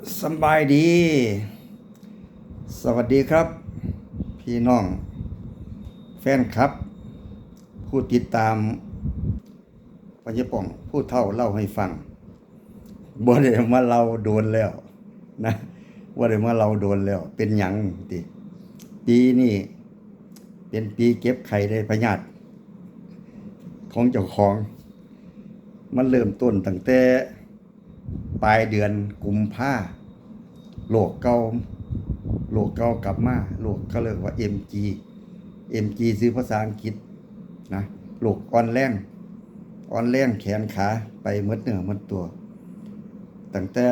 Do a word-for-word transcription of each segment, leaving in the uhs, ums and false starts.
สำบายดี สวัสดีครับ พี่น้องแฟนคลับ ผู้ติดตามพญาป่องผู้เฒ่าเล่าให้ฟัง บ่ได้มาเล่าโดนแล้วนะ บ่ได้มาเล่าโดนแล้ว เป็นหยังติ ปีนี้เป็นปีเก็บไข้ได้พยาธิของเจ้าของ มันเริ่มต้นตั้งแต่ปลายเดือนกุมภา โรคเก่า โรคเก่ากลับมา โรคเขาเรียกว่า เอ็มจี เอ็มจี ชื่อภาษาอังกฤษนะ โรคอ่อนแรง อ่อนแรงแขนขาไปหมดเนื้อหมดตัว ตั้งแต่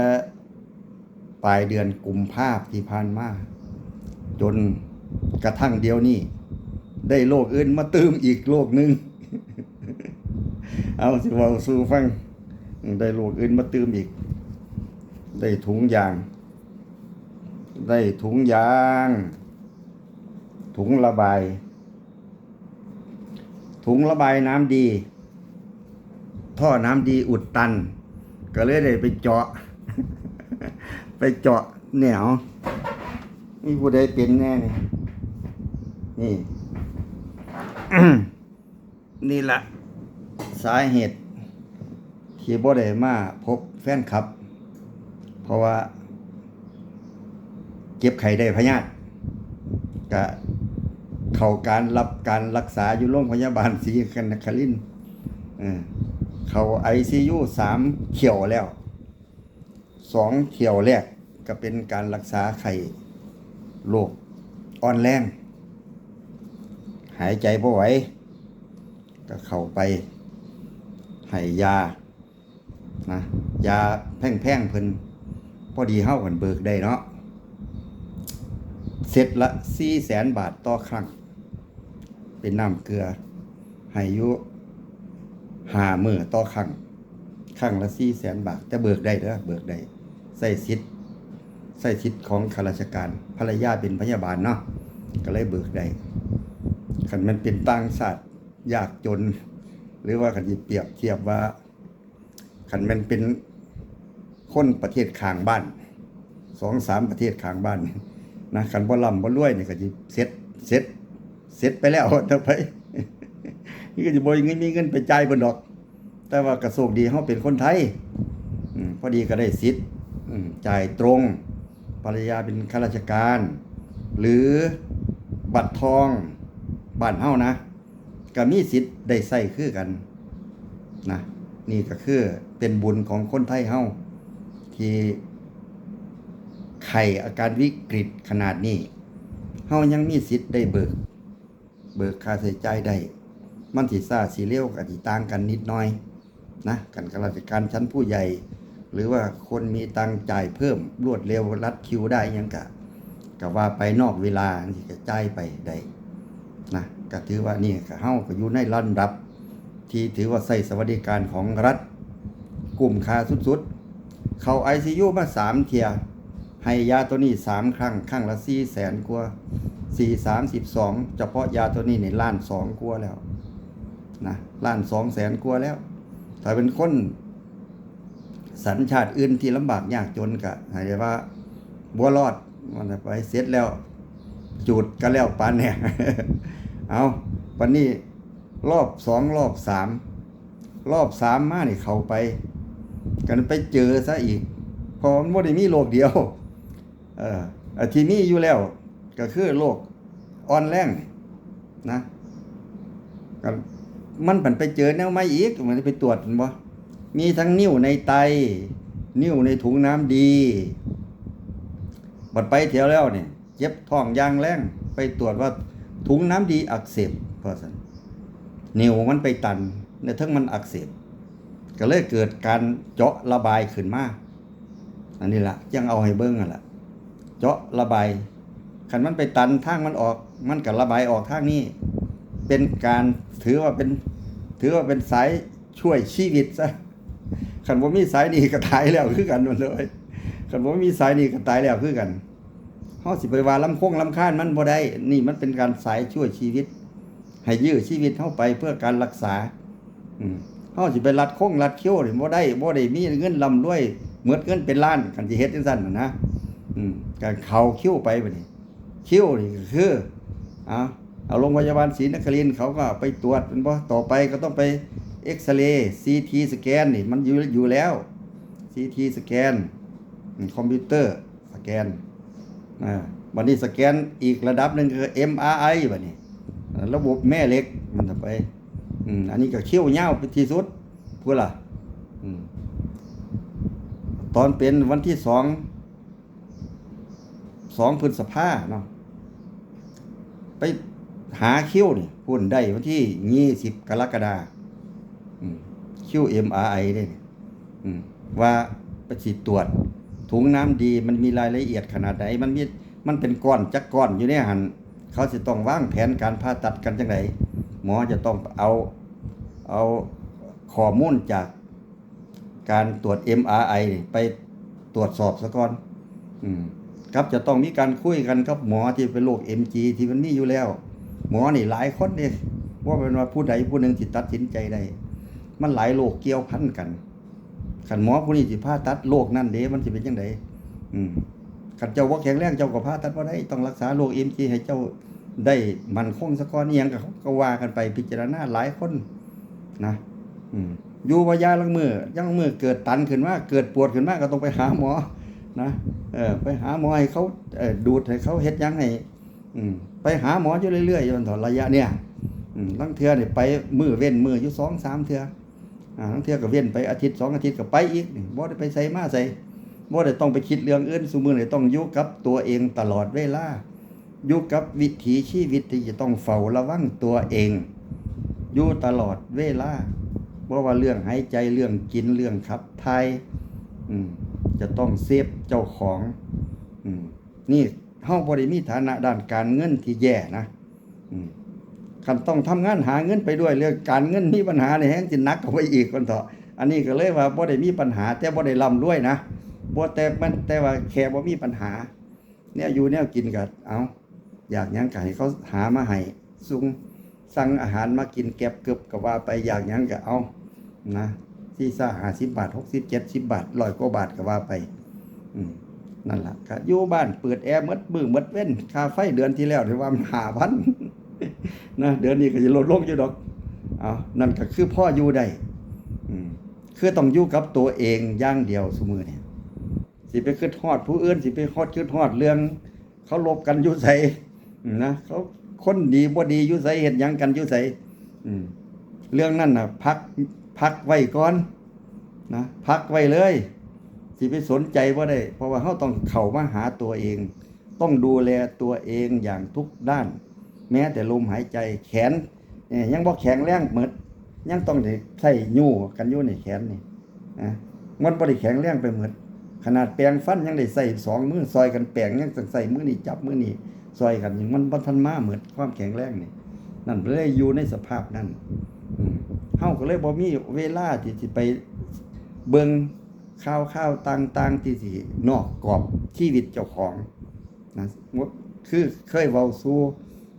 ปลายเดือนกุมภาที่ผ่านมา จนกระทั่งเดี๋ยวนี้ ได้โรคอื่นมาเติมอีกโรคหนึ่ง เอาสิเว้าสู่ฟัง ได้โรคอื่นมาเติมอีก ได้ถุงยาง ได้ถุงยาง ถุงระบาย ถุงระบายน้ำดี ท่อน้ำดีอุดตัน ก็เลยได้ไปเจาะ ไปเจาะแนว มีผู้ใดเป็นแน่นี่ นี่ นี่ละสาเหตุที่บ่ได้มาพบแฟนคลับ เพราะว่า เก็บไข้ได้พยาธิ ก็เข้าการรับการรักษาอยู่โรงพยาบาลศรีนครินทร์ เออ เข้าไอซียูสามเที่ยวแล้ว สองเที่ยวแรกก็เป็นการรักษาไข้โรคอ่อนแรง หายใจบ่ไหว ก็เข้าไปให้ยานะ ยาแพงๆเพิ่น พอดีเฮากันเบิกได้เนาะ เซตละสี่แสนบาทต่อครั้ง เป็นน้ำเกลือ ให้อยู่ห้ามื้อต่อครั้ง ครั้งละสี่แสนบาท แต่เบิกได้เด้อ เบิกได้ ใช้สิทธิ์ ใช้สิทธิ์ของข้าราชการ ภรรยาเป็นพยาบาลเนาะ ก็เลยเบิกได้ คันแม่นเป็นต่างชาติยากจน หรือว่าคันสิเปรียบเทียบว่า คันแม่นเป็นคนประเทศข้างบ้าน สองสามประเทศข้างบ้านนะ คันบ่ร่ำบ่รวยนี่ก็สิเสร็จ เสร็จ เสร็จไปแล้ว ต่อไป นี่ก็สิบ่มีเงิน มีเงินไปจ่ายเพิ่นดอก แต่ว่าก็โชคดีเฮาเป็นคนไทย อืม พอดีก็ได้สิทธิ์ อืม จ่ายตรง ภรรยาเป็นข้าราชการ หรือบัตรทองบ้านเฮานะ ก็มีสิทธิ์ได้ใช้คือกันนะ นี่ก็คือเป็นบุญของคนไทยเฮา ที่ไข้อาการวิกฤตขนาดนี้ เฮายังมีสิทธิ์ได้เบิก เบิกค่าใช้จ่ายได้ มันสิช้าสิเร็วก็สิต่างกันนิดหน่อยนะ คันข้าราชการชั้นผู้ใหญ่ หรือว่าคนมีตังค์จ่ายเพิ่ม รวดเร็ว รัดคิวได้หยังกะ ก็ว่าไปนอกเวลาจั่งซี้ก็จ่ายไปได้นะ ก็ถือว่านี่ก็ เฮาก็อยู่ในระดับที่ถือว่าใช้สวัสดิการของรัฐ คุ้มค่าสุดๆ เข้าไอซียูมาสามเที่ย ให้ยาตัวนี้สามครั้ง ครั้งละสี่แสนกว่า สี่สามสิบสอง เฉพาะยาตัวนี้นี่ล้านสองกว่าแล้วนะ ล้านสองแสนกว่าแล้ว ถ้าเป็นคนสัญชาติอื่นที่ลำบากยากจนก็ให้ได้ว่าบ่รอด มันไปเสร็จแล้ว จูดก็แล้วปานเนี่ย เอา บัดนี้รอบสอง รอบสาม รอบสามมานี่เข้าไป กันไปเจอซะอีก เพราะมันบ่ได้มีโรคเดียว เออ อันที่มีอยู่แล้ว ก็คือโรคอ่อนแรงนี่นะ ก็มันผันไปเจอแนวใหม่อีก มันไปตรวจแม่นบ่ มีทั้งนิ่วในไต นิ่วในถุงน้ำดี บัดไปเที่ยวแล้วนี่ เจ็บท้องอย่างแรง ไปตรวจว่าถุงน้ำดีอักเสบ ว่าซั่น นิ่วมันไปตัน ในเทิงมันอักเสบ ก็เลยเกิดการเจาะระบายขึ้นมา อันนี้ล่ะ จั่งเอาให้เบิ่งนั่นล่ะ เจาะระบาย คันมันไปตันทางมันออก มันก็ระบายออกทางนี้ เป็นการถือว่าเป็น ถือว่าเป็นสายช่วยชีวิตซะ คันบ่มีสายนี้ก็ตายแล้วคือกันหมดเลย คันบ่มีสายนี้ก็ตายแล้วคือกัน เฮาสิไปว่าลำคงลำคาญมันบ่ได้ นี่มันเป็นการสายช่วยชีวิต ให้ยื้อชีวิตเฮาไปเพื่อการรักษา อืม เฮาสิไปรัดคงรัดเขี้ยวนี่บ่ได้ บ่ได้มีเงินร่ำรวย หมดเงินเป็นล้าน คันสิเฮ็ดจังซั่นน่ะนะ อืม ก็เข้าคิวไปบัดนี้ คิวนี่ก็คือ เอา เอาโรงพยาบาลศรีนครินทร์ เขาก็ไปตรวจ แม่นบ่ ต่อไปก็ต้องไปเอกซเรย์ ซีทีสแกน นี่มันอยู่ อยู่แล้ว ซีทีสแกน อืม คอมพิวเตอร์สแกน อ่า บัดนี้สแกนอีกระดับหนึ่งคือ เอ็มอาร์ไอ บัดนี้ ระบบแม่เหล็ก มันต่อไป อืม อันนี้ก็คิวยาวไปที่สุด พุ้นล่ะ อืม ตอนเป็นวันที่สอง สองพฤษภาเนาะ ไปหาคิวนี่ พุ้นได้วันที่ยี่สิบกรกฎา อืม คิวเอ็มอาร์ไอ เด้นี่ อืม ว่าไปสิตรวจ ถุงน้ำดีมันมีรายละเอียดขนาดใด มันมี มันเป็นก้อนจักก้อนอยู่ในหั่น เขาสิต้องวางแผนการผ่าตัดกันจังได หมอจะต้องเอา เอาข้อมูลจากการตรวจ เอ็มอาร์ไอ นี่ไปตรวจสอบซะก่อน อืม ครับ จะต้องมีการคุยกันกับหมอที่เป็นโรค เอ็มจี ที่มันมีอยู่แล้ว หมอนี่หลายคนเด้ บ่แม่นว่าผู้ใดผู้หนึ่งสิตัดสินใจได้ มันหลายโรคเกี่ยวพันกัน คันหมอผู้นี้สิผ่าตัดโรคนั้นเด้ มันสิเป็นจังได อืม คันเจ้าบ่แข็งแรง เจ้าก็ผ่าตัดบ่ได้ ต้องรักษาโรค เอ็มจี ให้เจ้าได้มั่นคงซะก่อน อิหยังก็ ก็ว่ากันไป พิจารณาหลายคนนะ อืม อยู่บ่ยาลางมื้อ ยางมื้อเกิดตันขึ้นมา เกิดปวดขึ้นมา ก็ต้องไปหาหมอนะ เออ ไปหาหมอให้เขา เอ่อ ดูดให้เขา เฮ็ดหยังให้ อืม ไปหาหมออยู่เรื่อยๆ อยู่นั่นเถาะ ระยะเนี่ย อืม ลางเทื่อนี่ไปมื้อเว้นมื้ออยู่สองสามเทื่อ อ่า ลางเทื่อก็เว้นไปอาทิตย์สองอาทิตย์ก็ไปอีกนี่ บ่ได้ไปไสมาไส บ่ได้ต้องไปคิดเรื่องอื่น ซุมื้อนี่ต้องอยู่กับตัวเองตลอดเวลา อยู่กับวิถีชีวิตที่จะต้องเฝ้าระวังตัวเอง อยู่ตลอดเวลา บ่ว่าเรื่องหายใจ เรื่องกิน เรื่องขับถ่าย อืม จะต้องเซฟเจ้าของ อืม นี่เฮาบ่ได้มีฐานะด้านการเงินที่แย่นะ อืม คันต้องทำงานหาเงินไปด้วย เรื่องการเงินมีปัญหานี่แฮงสิหนักเข้าไปอีก ว่าซั่นเถาะ อันนี้ก็เลยว่าบ่ได้มีปัญหา แต่บ่ได้ร่ำรวยนะ บ่ แต่มัน แต่ว่าแค่บ่มีปัญหา แนวอยู่แนวกินก็ เอา อยากหยังก็ให้เขาหามาให้ ซุง สั่งอาหารมากินแกร็บเกิบก็ว่าไป อยากหยังก็เอา นะ สี่ซ่าห้าสิบบาท หกสิบ เจ็ดสิบบาท ร้อยกว่าบาทก็ว่าไป อืม นั่นล่ะ ก็อยู่บ้านเปิดแอร์หมดมื้อหมดเว็น ค่าไฟเดือนที่แล้วนี่ว่ามันห้าพัน นะ เดือนนี้ก็สิลดลงอยู่ดอก เอา นั่นก็คือพออยู่ได้ อืม คือต้องอยู่กับตัวเองอย่างเดียวซุมื้อนี่ สิไปคิดฮอดผู้อื่น สิไปฮอด คิดฮอดเรื่องเขาลบกันอยู่ไส นะ เขาคนดีบ่ดีอยู่ไส เฮ็ดหยังกันอยู่ไส อืม เรื่องนั้นน่ะ พัก พักไว้ก่อน นะ พักไว้เลย สิไปสนใจบ่ได้ เพราะว่าเราต้องเข้ามาหาตัวเอง ต้องดูแลตัวเองอย่างทุกด้าน แม้แต่ลมหายใจ แขน เอ่อ ยังบ่แข็งแรงหมด ยังต้องได้ใช้ยู้กันอยู่นี่ แขนนี่ นะ มันบ่ได้แข็งแรงไปหมด ขนาดแปรงฟันยังได้ใช้สองมือซอยกันแปรง ยังต้องใช้มือนี่จับมือนี่ซอยกัน ยังมันบ่ทันมาหมด ความแข็งแรงนี่ นั่นเลยอยู่ในสภาพนั้น อืม เฮาก็เลยบ่มีเวลาที่สิไปเบิ่งข่าว ข่าวต่างๆ ที่สินอกกรอบชีวิตเจ้าของ นะ คือเคยเว้าสู่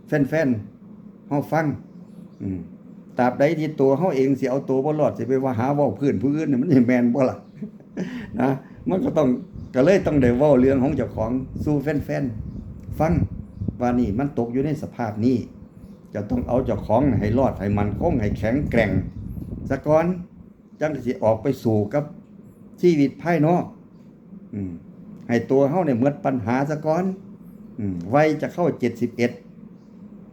แฟนๆ เฮาฟัง อืม ตราบใดที่ตัวเฮาเองสิเอาตัวบ่รอด สิไปว่าหาเว้าพื้นผู้อื่นนี่ มันสิแม่นบ่ล่ะ นะ มันก็ต้อง ก็เลยต้องได้เว้าเรื่องของเจ้าของสู่แฟนๆ ฟัง ว่านี่มันตกอยู่ในสภาพนี้ จะต้องเอาเจ้าของให้รอด ให้มั่นคง ให้แข็งแกร่งซะก่อน จั่งสิออกไปสู้กับชีวิตภายนอก อืม ให้ตัวเฮาเนี่ยหมดปัญหาซะก่อน อืม วัยจะเข้าเจ็ดสิบเอ็ด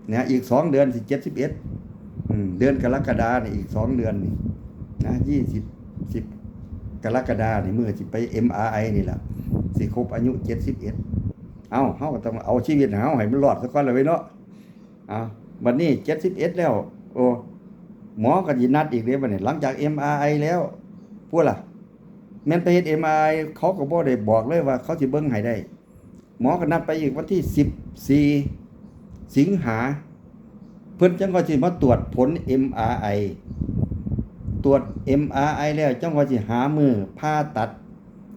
เนี่ย อีกสองเดือนสิเจ็ดสิบเอ็ด อืม เดือนกรกฎาเนี่ย อีกสองเดือนนี่ นะ ยี่สิบ สิบ กรกฎานี่ มื้อสิไป เอ็มอาร์ไอ นี่ล่ะ สิครบอายุเจ็ดสิบเอ็ด เอ้า เฮาก็ต้องเอาชีวิตเฮาให้มันรอดซะก่อนล่ะเว้ยเนาะ อ่า บัดนี้เจ็ดสิบเอ็ดแล้ว โอ้ หมอก็สินัดอีกเด้บัดนี้ หลังจาก เอ็มอาร์ไอ แล้ว พุ้นล่ะ แม่นไปเฮ็ด เอ็มอาร์ไอ เขาก็บ่ได้บอกเลยว่าเขาสิเบิ่งให้ได้ หมอก็นัดไปอีกวันที่สิบสี่ สิงหา เพิ่นจั่งค่อยสิมาตรวจผล เอ็มอาร์ไอ ตรวจ เอ็มอาร์ไอ แล้วจั่งค่อยสิหามื้อผ่าตัด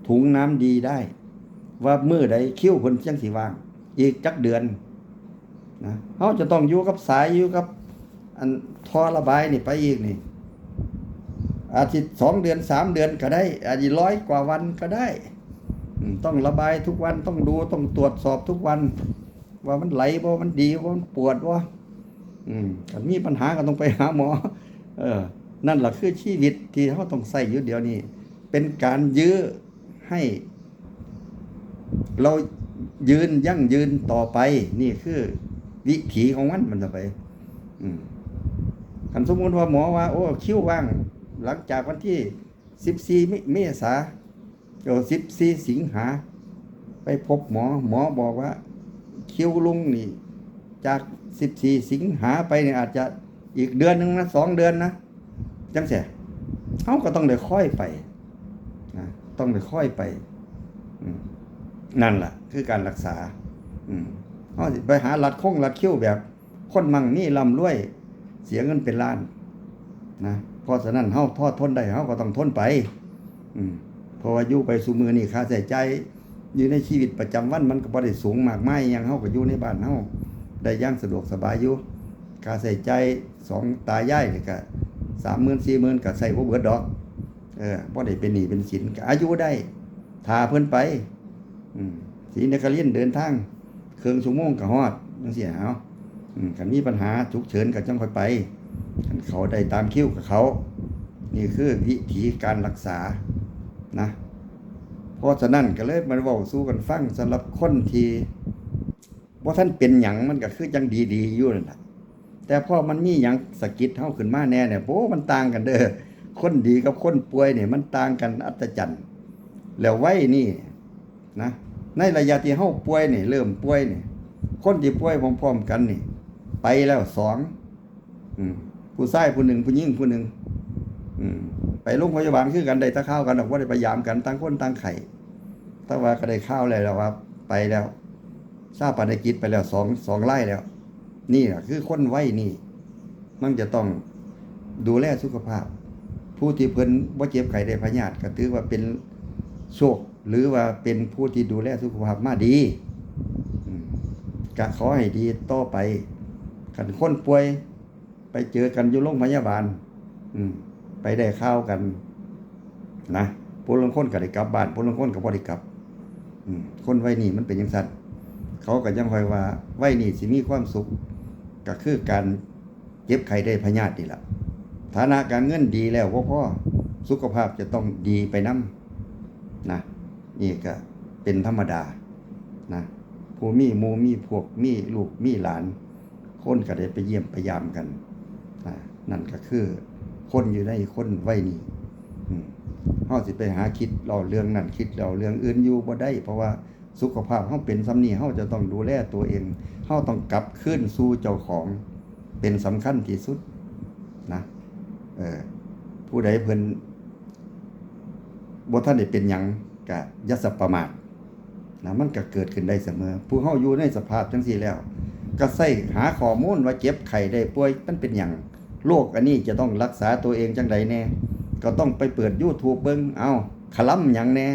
ถุงน้ำดีได้ ว่ามื้อใดคิวเพิ่นจั่งสิว่าง อีกจักเดือน นะ เฮาจะต้องอยู่กับสาย อยู่กับอันท่อระบายนี่ไปอีกนี่ อาทิตย์สองเดือนสามเดือนก็ได้ อาทิตย์ร้อยกว่าวันก็ได้ อืม ต้องระบายทุกวัน ต้องดู ต้องตรวจสอบทุกวัน ว่ามันไหลบ่ มันดีบ่ มันปวดบ่ อืม คันมีปัญหาก็ต้องไปหาหมอ เออ นั่นแหละคือชีวิตที่เราต้องใช้อยู่เดี๋ยวนี้ เป็นการยื้อให้ เรายืนยั่งยืนต่อไป นี่คือวิถีของมัน มันจะไป อืม คันสมมุติว่าหมอว่า โอ้ คิวว่าง หลังจากวันที่สิบสี่ เม- เมษา เออ สิบสี่ สิงหา ไปพบหมอ หมอบอกว่า คิวลุงนี่ จาก สิบสี่ สิงหาไปเนี่ย อาจจะอีกเดือนหนึ่งนะ สองเดือนนะ จังซี้ เฮาก็ต้องได้คอยไป นะ ต้องได้คอยไป อืม นั่นล่ะ คือการรักษา อืม เฮาสิไปหารัดคงรัดคิวแบบ คนมั่งมีร่ำรวย เสียเงินเป็นล้าน นะ เพราะฉะนั้นเฮาพอทนได้ เฮาก็ต้องทนไป อืม เพราะว่าอยู่ไปซุมื้อนี้ ค่าใช้จ่ายอยู่ในชีวิตประจำวันมันก็บ่ได้สูงมากมายหยัง เฮาก็อยู่ในบ้านเฮาได้อย่างสะดวกสบายอยู่ ค่าใช้จ่ายสองตายายนี่ก็ สามหมื่น สี่หมื่น ก็ใช้บ่เบิดดอก เออ บ่ได้เป็นหนี้เป็นสิน ก็อายุได้ ถ้าเพิ่นไป อืม ศรีนครินทร์เดินทาง เครื่องชั่วโมงก็ฮอด จังซี้ เอา อืม คันมีปัญหาฉุกเฉินก็จั่งค่อยไป คันเขาได้ตามคิวก็เขา นี่คือวิธีการรักษา นะ เพราะฉะนั้นก็เลยมาเว้าสู่กันฟัง สำหรับคนที่บ่ทันเป็นหยัง มันก็คือจั่งดีๆอยู่นั่นล่ะ แต่พอมันมีหยังสะกิดเฮาขึ้นมาแหน่เนี่ย โอ้ มันต่างกันเด้อ คนดีกับคนป่วยเนี่ย มันต่างกันอัศจรรย์ แล้ววัยนี่นะ ในระยะที่เฮาป่วยนี่ เริ่มป่วยนี่ คนที่ป่วยพร้อมๆกันนี่ ไปแล้วสอง อืม ผู้ชายผู้หนึ่ง ผู้หญิงผู้หนึ่ง อืม ไปโรงพยาบาลคือกัน ได้แต่ข่าวกันดอก บ่ได้ไปยามกัน ต่างคนต่างไข้ แต่ว่าก็ได้ข่าวแล้วว่าไปแล้ว ชาปนกิจไปแล้วสอง สองรายแล้ว นี่ล่ะคือคนวัยนี้ มันจะต้องดูแลสุขภาพ ผู้ที่เพิ่นบ่เจ็บไข้ได้พยาธิก็ถือว่าเป็นโชค หรือว่าเป็นผู้ที่ดูแลสุขภาพมาดี อืม ก็ขอให้ดีต่อไป คันคนป่วย ไปเจอกันอยู่โรงพยาบาล อืม ไปได้ข่าวกัน นะ ผู้ลางคนก็ได้กลับบ้าน ผู้ลางคนก็บ่ได้กลับ อืม คนวัยนี้มันเป็นจั่งซั้น เขาก็ยังค่อยว่า วัยนี้สิมีความสุข ก็คือการเจ็บไข้ได้พยาธินี่ล่ะ ฐานะการเงินดีแล้วบ่พอ สุขภาพจะต้องดีไปนำ นะ นี่ก็เป็นธรรมดา นะ ผู้มีหมู่มีพวก มีลูกมีหลาน คนก็ได้ไปเยี่ยมไปยามกัน อ่า นั่นก็คือคนอยู่ในคนวัยนี้ อืม เฮาสิไปหาคิดเล่าเรื่องนั้น คิดเล่าเรื่องอื่นอยู่บ่ได้ เพราะว่าสุขภาพเฮาเป็นส่ำนี้ เฮาจะต้องดูแลตัวเอง เฮาต้องกลับคืนสู่เจ้าของ เป็นสำคัญที่สุด นะ เออ ผู้ใดเพิ่นบ่ทันได้เป็นหยัง ก็อย่าสบประมาท นะ มันก็เกิดขึ้นได้เสมอ ผู้เฮาอยู่ในสภาพจั่งซี้แล้ว ก็ใส่หาข้อมูลว่าเจ็บไข้ได้ป่วยมันเป็นหยัง โรคอันนี้จะต้องรักษาตัวเองจั่งใดแน่ ก็ต้องไปเปิด YouTube เบิ่ง เอ้า คลำหยังแน่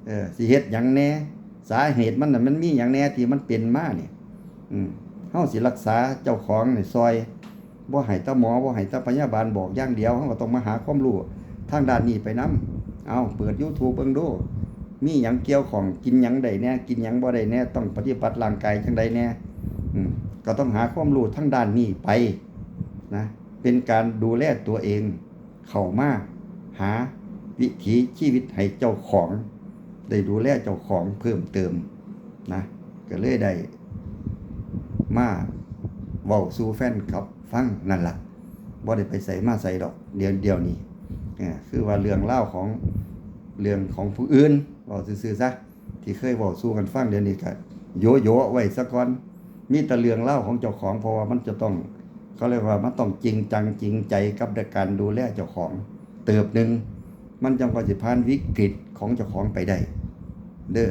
เออ สิเฮ็ดหยังแน่ สาเหตุมันน่ะมันมีหยังแน่ที่มันเป็นมาเนี่ย อืม เฮาสิรักษาเจ้าของนี่ซ่อย บ่ให้แต่หมอ บ่ให้แต่พยาบาลบอกอย่างเดียว เฮาก็ต้องมาหาความรู้ทางด้านนี้ไปนำ เอา เปิด YouTube เบิ่งดู มีหยังเกี่ยวข้อง กินหยังได้แน่ กินหยังบ่ได้แน่ ต้องปฏิบัติร่างกายจั่งใดแน่ อืม ก็ต้องหาความรู้ทางด้านนี้ไป นะ เป็นการดูแลตัวเอง เข้ามาหาวิถีชีวิตให้เจ้าของ ได้ดูแลเจ้าของเพิ่มเติม นะ ก็เลยได้มาเว้าสู่แฟนคลับฟังนั่นล่ะ บ่ได้ไปไสมาไสดอก เดี๋ยว เดี๋ยวนี้ เออ คือว่าเรื่องราวของ เรื่องของผู้อื่น เว้าซื่อๆซะ ที่เคยเว้าสู่กันฟัง เดี๋ยวนี้ก็โยโย่ไว้ซะก่อน มีแต่เรื่องราวของเจ้าของ เพราะว่ามันจะต้อง เขาเรียกว่ามันต้องจริงจังจริงใจกับการดูแลเจ้าของ เติบหนึ่ง มันจั่งค่อยสิผ่านวิกฤตของเจ้าของไปได้ เด้อ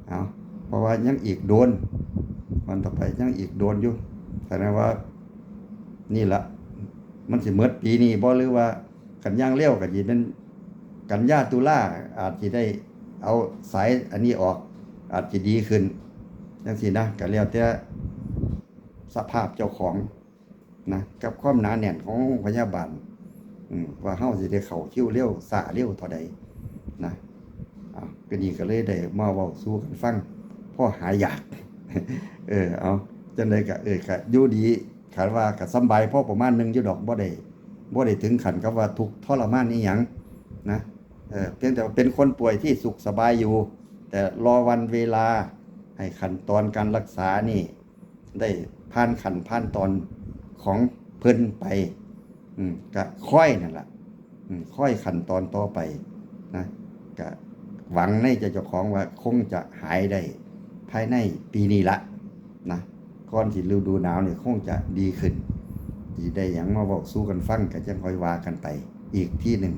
เอา เพราะว่ายังอีกโดน วันต่อไปยังอีกโดนอยู่ แสดงว่า นี่ละ มันสิหมดปีนี้บ่ หรือว่ากันอย่างเร็วก็สิเป็นกันยาตุลา อาจสิได้เอาสายอันนี้ออก อาจสิดีขึ้น จั่งซี้นะ ก็แล้วแต่สภาพเจ้าของ นะ กับความหนาแน่นของโรงพยาบาล อืม ว่าเฮาสิได้เข้าคิวเร็วช้าเร็วเท่าใดนะ เอา ก็นี่ก็เลยได้มาเว้าสู่กันฟัง พอหายอยาก เออ เอา จั่งใดก็ เออ ก็อยู่ดี คันว่าก็สำบายพอประมาณหนึ่งอยู่ดอก บ่ได้ บ่ได้ถึงขั้นกับว่าทุกข์ทรมานอีหยังนะ เออ เพียงแต่ว่าเป็นคนป่วยที่สุขสบายอยู่ แต่รอวันเวลาให้ขั้นตอนการรักษานี่ ได้ผ่านขั้นผ่านตอนของเพิ่นไป อืม ก็คอยนั่นล่ะ อืม คอยขั้นตอนต่อไปนะ ก็หวังในใจเจ้าของว่าคงจะหายได้ภายในปีนี้ละนะ ก่อนสิฤดูหนาวนี่คงจะดีขึ้น สิได้หยังมาเว้าสู่กันฟัง ก็จั่งค่อยว่ากันไปอีกทีหนึ่ง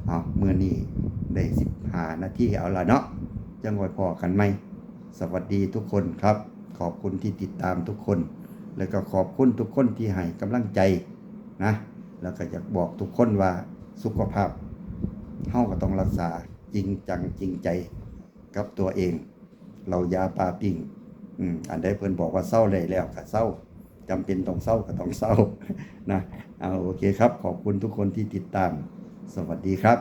เอา มื้อนี้ได้สิบห้านาทีเอาละเนาะ จั่งค่อยพ้อกันใหม่ สวัสดีทุกคนครับ ขอบคุณที่ติดตามทุกคน แล้วก็ขอบคุณทุกคนที่ให้กำลังใจนะ แล้วก็อยากบอกทุกคนว่าสุขภาพเฮาก็ต้องรักษาจริงจังจริงใจกับตัวเอง เหล้ายาปลาปิ้ง อืม อันใดเพิ่นบอกว่าเซาได้แล้วก็เซา จำเป็นต้องเซาก็ต้องเซา นะ เอา โอเคครับ ขอบคุณทุกคนที่ติดตาม สวัสดีครับ